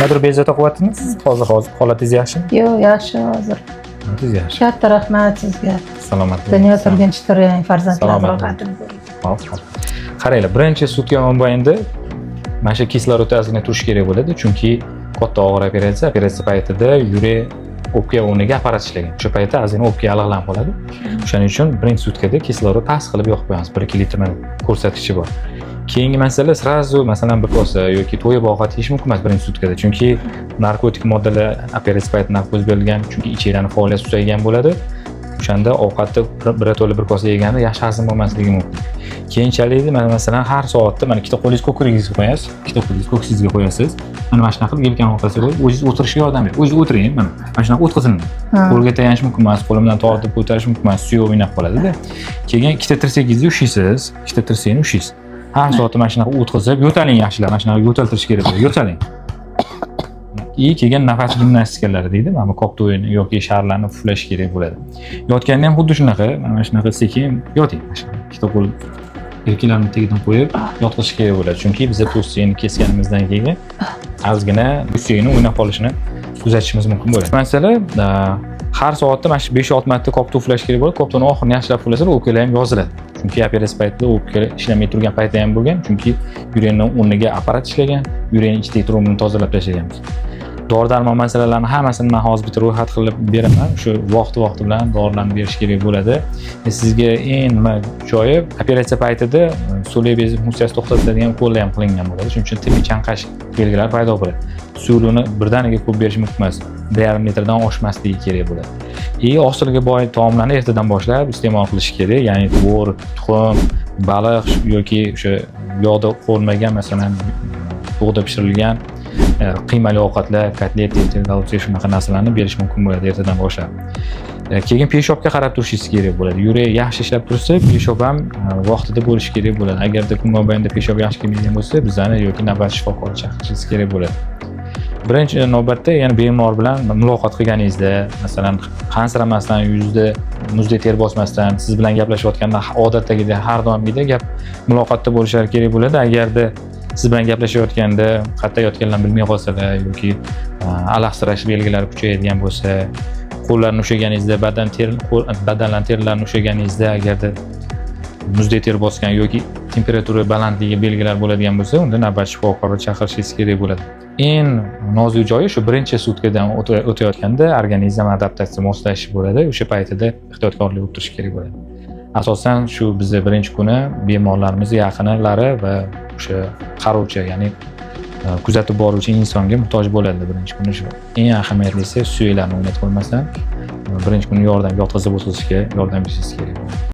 Nimadir bezovta qilyaptimi siz? Hozir holatingiz yaxshimi? Yo'q, yaxshi hozir. Holatingiz yaxshi. Katta rahmat sizga. Salomat bo'ling. Dunyo turguncha turing, farzandlar Salomat rohatini ko'ring. Hop, hop. Qaranglar, birinchi sutka mobaynida mana shu kislorod ozgina turishi kerak bo'ladi, chunki katta og'ir operatsiya, operatsiya paytida yurak, o'pka o'rniga apparat ishlagan. O'sha paytda ozgina o'pka yallig'lanib qoladi. O'shaning uchun birinchi sutkada kislorod past qilib yoqib qo'yamiz. 1-2 litr mana ko'rsatkichi bor. Keyingi masala, сразу, masalan, bir kosa yoki to'yib ovqat yeyish mumkin emas birinchi sutkada, chunki narkotik moddalar, operatsiya paytida narkoz berilgan, chunki ichaklarni faoliyati susaygan bo'ladi. O'shanda ovqatni birato'la bir kosa yeganda yaxshi hazm bo'lmasligi mumkin. Keyinchalik, mana, masalan, har soatda mana ikkita qo'lingizni ko'kragingizga qo'yasiz, ikkita qo'lingizni ko'ksingizga qo'yasiz. Mana shunaqa qilib yelkani orqasiga qo'yib, o'zingiz o'tirishga yordam bering. O'zingiz o'tiring, mana shunaqa o'tqizing. Qo'lga tayanish mumkin emas, qo'lim bilan tortib ko'tarish mumkin emas, suyak o'ynab qoladida. Keyin ikkita tirsagingizni ushlaysiz, ikkita tirsakni ushlaysiz. Har soatda mana shunaqa o'tkazib, yo'taling yaxshilab, mana shunaqa yo'taltirish kerak bo'ladi. Yo'taling. И keyin nafas gimnastikalari deydi, mana bu koptokni yoki sharlarni puflash kerak bo'ladi. Yotganda ham xuddi shunaqa, mana shunaqa sekin yoting. Mana shunaqa ikkita qo'l yelkalarni tagidan qo'yib yotqizish kerak bo'ladi. Chunki biza po'stini kesganimizdan keyin ozgina suyagini o'ynab qolishini kuzatishimiz mumkin bo'ladi. Masalan, har soatda mana shu 5-6 marta koptok uflash kerak bo'ladi. Koptokni oxirini yaxshilab uflasalar, o'pkalar ham yoziladi. Chunki operatsiya paytida o'pka ishlamay turgan payti ham bo'lgan, chunki yurakni o'rniga apparat ishlagan, yurakni ichidagi trombini tozalab tashlaganmiz. Dori darmon masalalarini hammasini man hozir bitta ro'yxat qilib beraman. Shu vaqti vaqti bilan dorilarni berish kerak bo'ladi. Sizga eng nima joyi, operatsiya paytida so'lak bezi funksiyasi to'xtatiladigan ukollar ham qilingan bo'ladi. Shuning uchun tibbiy chanqash belgilari paydo bo'ladi. Suvni birdaniga ko'p berish mumkin emas, 1,5 litrdan oshmasligi kerak bo'ladi. И oqsilga boy taomlarni ertadan boshlab iste'mol qilish kerak, ya'ni tvorog, tuxum, baliq yoki o'sha yog'da qovurilmagan, masalan, bug'da pishirilgan qiymali ovqatlar, kotlet, голубцы, shunaqa narsalarni berish mumkin bo'ladi ertadan boshlab. Keyin peshobga qarab turishingiz kerak bo'ladi. Yurak yaxshi ishlab tursa, peshob ham vaqtida bo'lishi kerak bo'ladi. Agarda kun mobaynida peshob yaxshi kelmaydigan bo'lsa, bizani yoki navbatchi shifokorni chaqirishingiz kerak bo'ladi. Birinchi navbatda, ya'ni bemor bilan muloqot qilganingizda, masalan, hansiramasdan, yuzda muzdek ter bosmasdan, siz bilan gaplashayotganda odatdagidek, har doimgidek gap muloqotda bo'lishlari kerak bo'ladi. Agarda siz bilan gaplashayotganda qayerda yotganlarini bilmay qolsalar yoki alahsirash belgilari kuchayadigan bo'lsa, qo'llarni ushlaganingizda badan ter, qo'l badanlarni terlarini ushlaganingizda agarda muzdek ter bosgan yoki temperatura balandligi belgilari bo'ladigan bo'lsa, unda navbatchi shifokorni chaqirishingiz kerak bo'ladi. Eng nozik joyi shu birinchi sutkadan o'tayotganda organizm adaptatsiya, moslashish bo'ladi. O'sha paytida ehtiyotkorlik bo'lib turish kerak bo'ladi. Asosan shu bizni birinchi kuni bemorlarimiz yaqinlari va o'sha qarovchi, ya'ni kuzatib boruvchi insonga muhtoj bo'ladi birinchi kuni. Shu eng ahamiyatlisi, suyaklarni o'ynatib qo'ymasdan birinchi kuni yordam yotqizib o'tkazishga yordam berishingiz kerak bo'ladi.